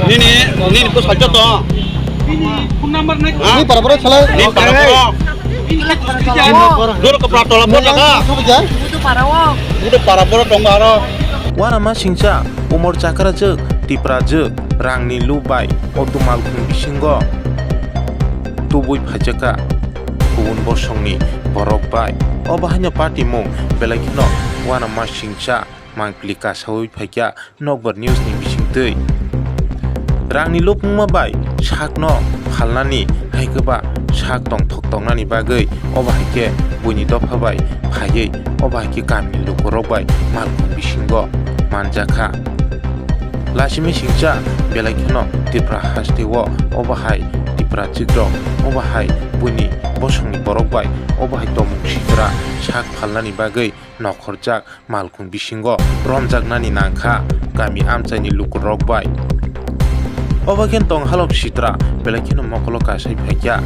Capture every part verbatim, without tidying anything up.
Nini, nini ko salcho to. Nini phone number nai. Ha? Ni para para chala. Ni para para. Duro ko pra tola mo jaga. Budu para wo. Budu para para tong aro. Uanama singcha, umor chakrajwk, tiprajwk, rangni lup bai, o dumal khum bisingo tubui phaijakha kubun bosongni borok bai. O bahaino party mung belai kheno uanama singcha mangpili kasaui phaikha. Nokbar News ni bisingtwi. Rangni lupungma bai sakno phalnani, hai khe ba sak tongthok tongnani bagwi obo hai khe buini dopha bai phaiwi obo hai khe kamini lukurok bai malkhung bisingo manjakha. Lasimi singcha belai kheno Tripura hasteo obo hai Tripura chikrok obo hai buini bosongni borok bai obo hai tongmung sikra sak phalnani bagwi nokhorjak malkhung bisingo romjaknani nangkha kami amchaini lukurok bai. Obo khe tong halok sitra belai kheno mokolo kasai phaikya.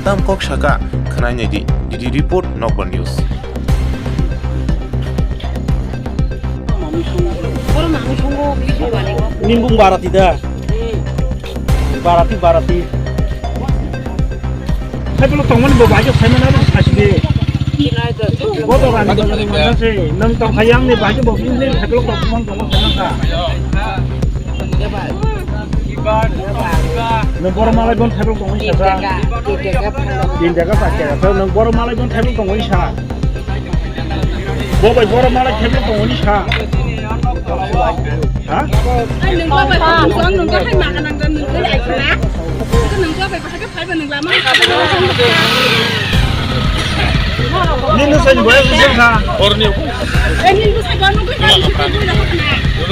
Tam kok saka khwnai naidi, D D report, Nokbar News. Nimbung barati da. Barati, barati. Hai bolo tongmani bo bajo saimana ro saside. Bodo rani bodo rani manase. Nang tong hayang ni bajo bo bini hai bolo tongmani tongmani tongmani ka. Nang boro malai bon hai bolo tongmani sasa. Tin taka, pas taka. Nang boro malai bon hai bolo tongmani sa. Bo bai boro malai hai bolo tongmani sa. Ha? Ai, nang bo bai ko song nang bo hai ma ka nang nang ko ai kha. Ko nang bo bai. Nini sai ni boya sujeng kha. Orni.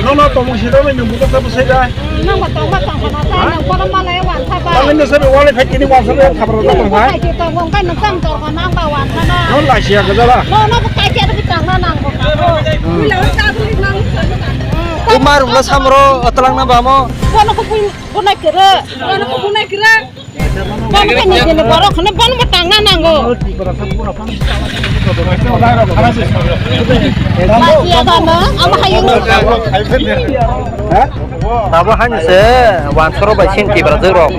Nono tomong sida mai nung buka sabu sai dai. Tangin ni sabi wale phai kini wal sabi khabar da tong hai. Non la sia ga jala. Umar umla samro atlang na bamo. Bono ko bunai kere. Bono ko bunai kere. Bono ko ni jene borok khone bono bo tangna nango. Lasiya dano, amo hayo. Abo hani se wansoro bai sin kibra jero.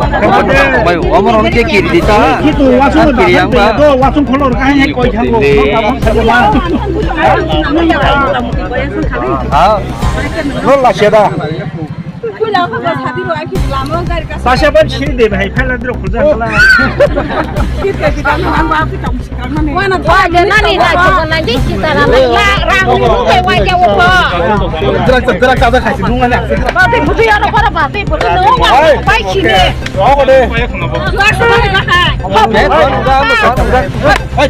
Mai omo ron ke kiri dita. Kiri yang ba. Ha. No lasiya da. Sasa ban sini deh, bahai, pala dulu kerja lah. Mana tuh ada nani lah, coba nanti kita lah. Lah, rang ini kayak wajah apa? Gerak, gerak, gerak, kasih bunga nih. Berarti butuh ya, orang pada berarti butuh nunggu, baik sini. Rokode. Luar sana, bahai. Hei, hei, hei. Hei,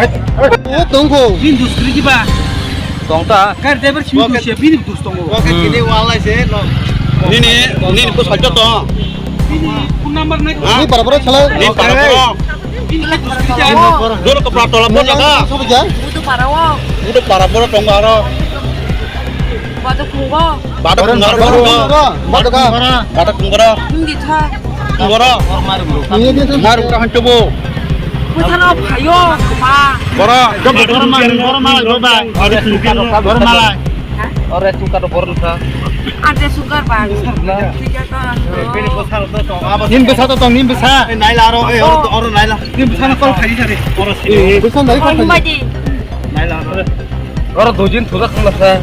hei. Oh, tunggu. Industri di ba. Tong ta. Kar driver simi. Oke. Dusia bini dus tongo. Oke, hmm. Kini walai se no. Nini, nini ko salcho to. Bini phone number nai. Ha? Ni para para chala. Ni para para. Bini dus kiri ja. Doro ko pra tola mo jaga. Sabu ja. Budu para wo. Budu para mo tong aro. Badu khungo. Badu khungo. Badu khungo. Badu khungo. Badu khungo. Hindi tha. Boro. Maru ka hancho bo. Buthano phayo, ma. Boro. Boro malai, boro malai, boro malai. Boro malai. Ore suka to boro sa. Ante sugar ba. Tiga to. Nin besa to tong, nin besa. Nai la ro, eh, oro, oro nai la. Nin besa na kol khai jare. Oro si. Besa nai kol khai. Nai la ro. Oro dojin thuda khla sa.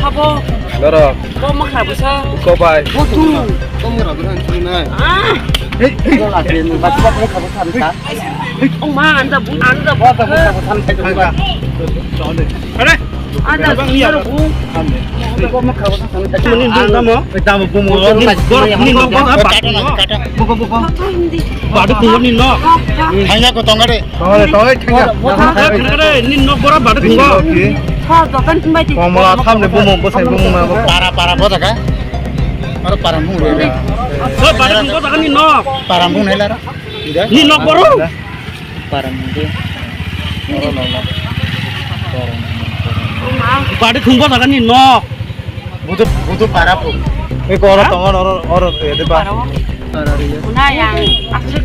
Sabo. Oro. Bo makha bwsa. Ko bai. Bo tu. Ko mura bwsa ni nai. Ah. Hei, hei. Ko la ke ni ba ba ko kha bwsa ni sa. Hei, hei. Oh ma, anda bu, anda bu. Ko ta bwsa bwsa ni sa. Are. Anda bu. Ko makha bwsa ni sa. Ni ni damo. Damo bu mo. Ni bor ni no bor ba. Buka buka. Badu kuwa ni no. Thangya ko tongare. Tongare, tongare, thangya. Thangare, ni nok bora badu kuwa. Ha, dokan tumbai di. Komla thamne bumung, bosai bumung na. Para, para, bo daga. Aro para mung re. Ho, badu kuwa daga ni nok. Para mung nai lara. Ni nok boro. Para mung de. Badu kuwa daga ni nok. Budu, budu para pu. Eko oro tongo, oro, oro, ede ba. Para wo. Para ri ya. Una yang aksir.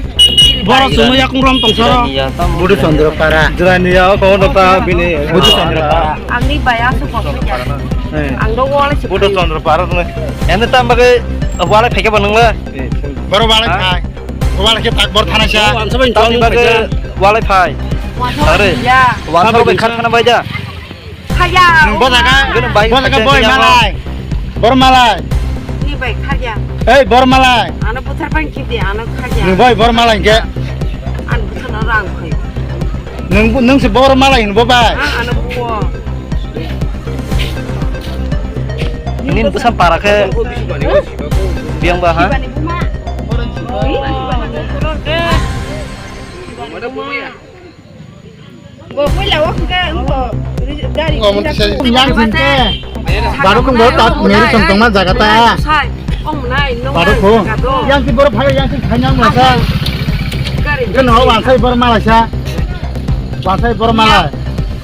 Boro sumo yakung rom tong soro. Budu Chandra para. Jirani ya, ko no ta bini. Budu Chandra para. Angni baya su ko. Ang do walai se Buddha phai. Chandra Bharat ne. Ende tam bagwi walai phaikhe bo nungla. Boro walai Ha? Phai. Walai khe tak bor thana sa. Tamni bagwi walai phai. Wansa Are. Ya. Wansa Tamni bai kharkhana bai da. Khaya. Nung bo jaga. Gano bai Bo jaga kharkhana bai bai da. Malai. Bor malai. Ni bai khaya. Ei bor malai. Ano buthar bang kiti ano khaya. Nung bai bor malai ke. An buthar rang khai. Nung, nung se bor malai hinbo bai? Ah, ano buo. Nin bwsa para khe biyang ba ha? Bo puila o khe gari. Yang sing ke. Baru kung bo tak meru song tongma jaga ta. Baru kung. Yang si bor phai yang si thanyang masa. Gari. Kan ho wansai bor malai sa. Wansai bor malai.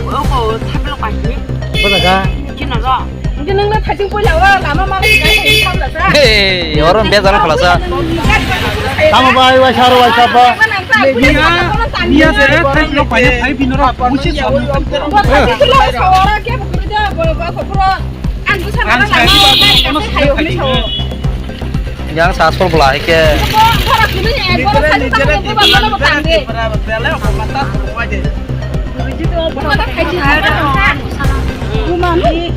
Oko thamlo kaji. Bada ga. Kino ro. Nungno thajing puila o lama malai ka thajing khamla sa. Hey, oron be jana khala sa. Tamo bai wai saro wai sapa. Iya, iya se thai lo pai thai bino ro. Musi sa. Bo thajing puila o sawara ke bukuri da bo ba ko pro. Ang bu sa lama malai ka thai o ni so. Yang sasol bela hai ke. Bo thara kunu e bo thajing ta ko ba ko ba tang de. Bo ta thajing. Bo ma ni.